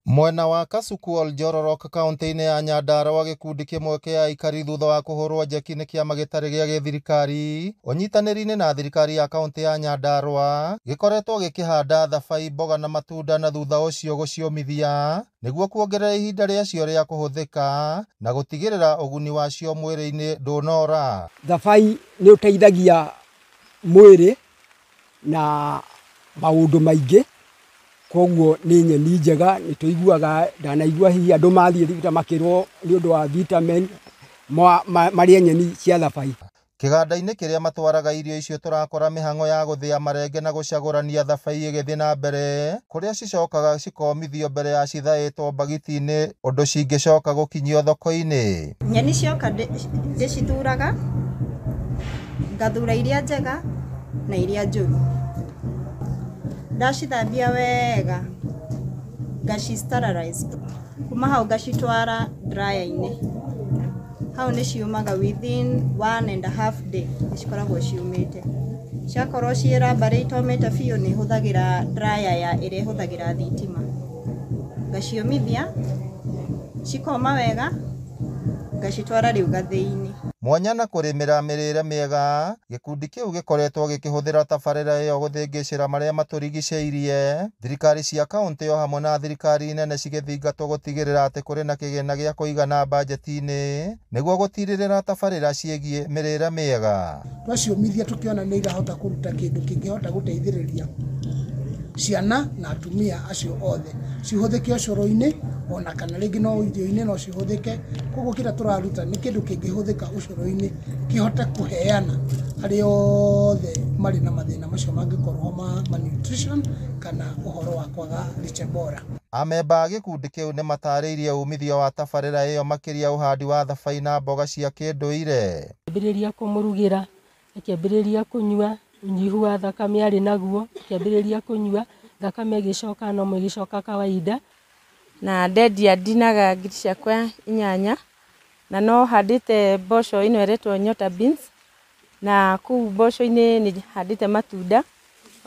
Mwena wa Kasuku Oljororok kaunti-inĩ ya Nyandarua gĩkundi kĩmwe kĩa aikari thutha wa kũhũrwo njeki nĩ kĩama gĩtarĩ gĩa gĩthirikari ũnyitanĩri-inĩ na thirikari ya kaunti ya Nyandarua gĩkoretwo gĩkĩhanda thabai, mboga na matunda na thutha ũcio gũciũmithia nĩguo kuongerera ihinda rĩacio rĩa kũhũthĩka na gũtigĩrĩra ũguni wacio mwĩrĩ-inĩ ndũnora. Thabai nĩ ũteithagia mwĩrĩ na maũndũ maingĩ, koguo nĩ nyeni njega. Nĩ tũiguaga, ndanaigua hihi andũ mathiĩ thibitarĩ makĩrwo nĩ ũndũ wa vitamin marĩe nyeni cia thabai. Kĩganda-inĩ kĩrĩa matwaraga irio icio tũrakora mĩhang'o ya gũthĩa marenge na gũcagũrania thabai ĩgĩthiĩ na mbere, kũrĩa cicokaga cikomithio mbere ya cithaĩtwo mbagiti-inĩ ũndũ cingĩcoka gũkinyio thoko-inĩ. Nyeni cioka ndĩcithuraga, ngathura iria njega na iria njũru. Ndacithambia wega ngaci sterilize, kuma hau ngacitwara dryer-inĩ. Hau nĩ ciũmaga within 1.5 day nĩ cikoragwo ciũmĩte. Ciakorwo ciĩ rambarĩ itomĩte biũ nĩ hũthagĩra dryer ya ĩrĩa ĩhũthagĩra thitima. Ngaciũmithia cikoma wega ngacitwara rĩu gathĩi-inĩ. Mwanya na kũrĩmĩra mĩrĩre mĩega, gĩkundi kĩu gĩkoretwo gĩkĩhũthĩra tabarĩra ĩyo gũthĩngĩcĩra marĩa matũrigicĩirie. Thirikari cia kaunti o hamwe na thirikari nene cigĩthingatwo gũtigĩrĩra atĩ kũrĩ na kĩgĩna gĩa kũigana bajeti-inĩ nĩguo gũtirĩrĩra tabarĩra ciĩgiĩ mĩrĩre mĩega. Twaciũmithia tũkĩona nĩ irahota kũruta kĩndũ kĩngĩhota gũteithĩrĩria ciana na atumia acio othe, cihũthĩke ũcũrũ-inĩ ona kana rĩngĩ no irio-inĩ no cihũthĩke. Koguo kĩrĩa tũraruta nĩ kĩndũ kĩngĩhũthĩka ũcũrũ-inĩ kĩhote kũheana arĩa othe marĩ na mathĩna macio mangĩkorwo ma malnutrition kana ũhoro wa kwaga lishe bora. Amemba a gĩkundi kĩu nĩ matarĩirie umithio wa tabarĩra ĩyo makĩria ũhandi wa thabai na mboga cia kĩndũire. Akĩambĩrĩria kũmũrugĩra, akĩambĩrĩria kũnyua, ũnyihu wa thakame arĩ naguo, akĩambĩrĩria kũnyua, thakame ĩgĩcoka normal, ĩgĩcoka kawaida. Na ndendia ndinaga ngiri ciakwa 8, na no handĩte mboco ĩno ĩretwo Nyota beans, na kũu mboco-inĩ nĩ handĩte matunda,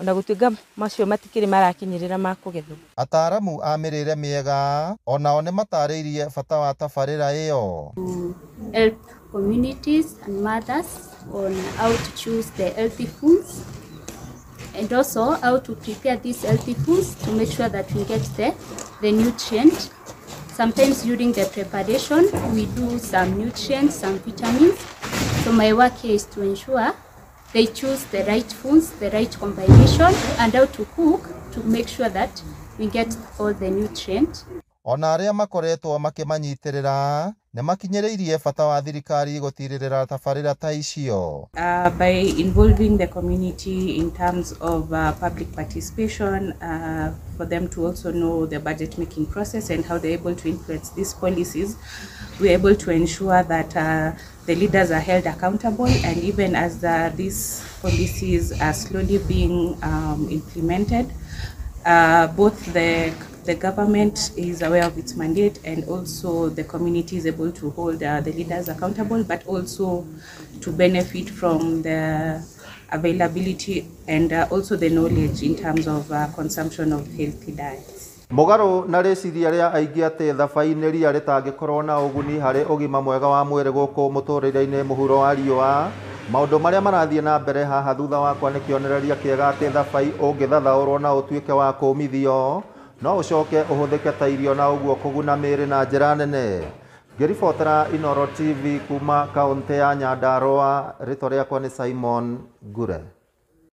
ona gũtuĩka macio matikĩrĩ marakinyĩrĩra ma kũgethwo. Ataaramu a mĩrĩre mĩega onao nĩ matarĩirie bata wa tabarĩra ĩyo. Help communities and mothers on how to choose the healthy foods and also how to prepare these healthy foods to make sure that we get the nutrient. Sometimes during the preparation we do some nutrients, some vitamins. So my work here is to ensure they choose the right foods, the right combination, and how to cook to make sure that we get all the nutrients. Ona arĩa makoretwo makĩmanyitĩrĩra nĩ makinyĩrĩirie bata wa thirikari gũtirĩrĩra tabarĩra ta icio. By involving the community in terms of public participation, for them to also know the budget making process and how they're able to influence these policies, we're able to ensure that the leaders are held accountable, and even as these policies are slowly being implemented, both the government is aware of its mandate and also the community is able to hold the leaders accountable, but also to benefit from the availability and also the knowledge in terms of consumption of healthy diets. Mũgarũ na rĩciria rĩa aingĩ atĩ thabai nĩ ria rĩtangĩkorwo na ũguni harĩ ũgima mwega wa mwĩrĩ gũkũ mũtũrĩre-inĩ mũhuro wa riũa, maũndũ marĩa marathiĩ na mbere haha thutha wakwa nĩ kĩonereria kĩega atĩ thabai ũngĩthathaũrwo na ũtuĩke wa kũũmithio no ũcoke ũhũthĩke ta irio na ũguo kũguna mĩĩrĩ na njĩra nene. Ngĩribotera Inooro TV kuma kaũntĩ ya Nyandarua, rĩtwa rĩakwa nĩ Simon Ngure.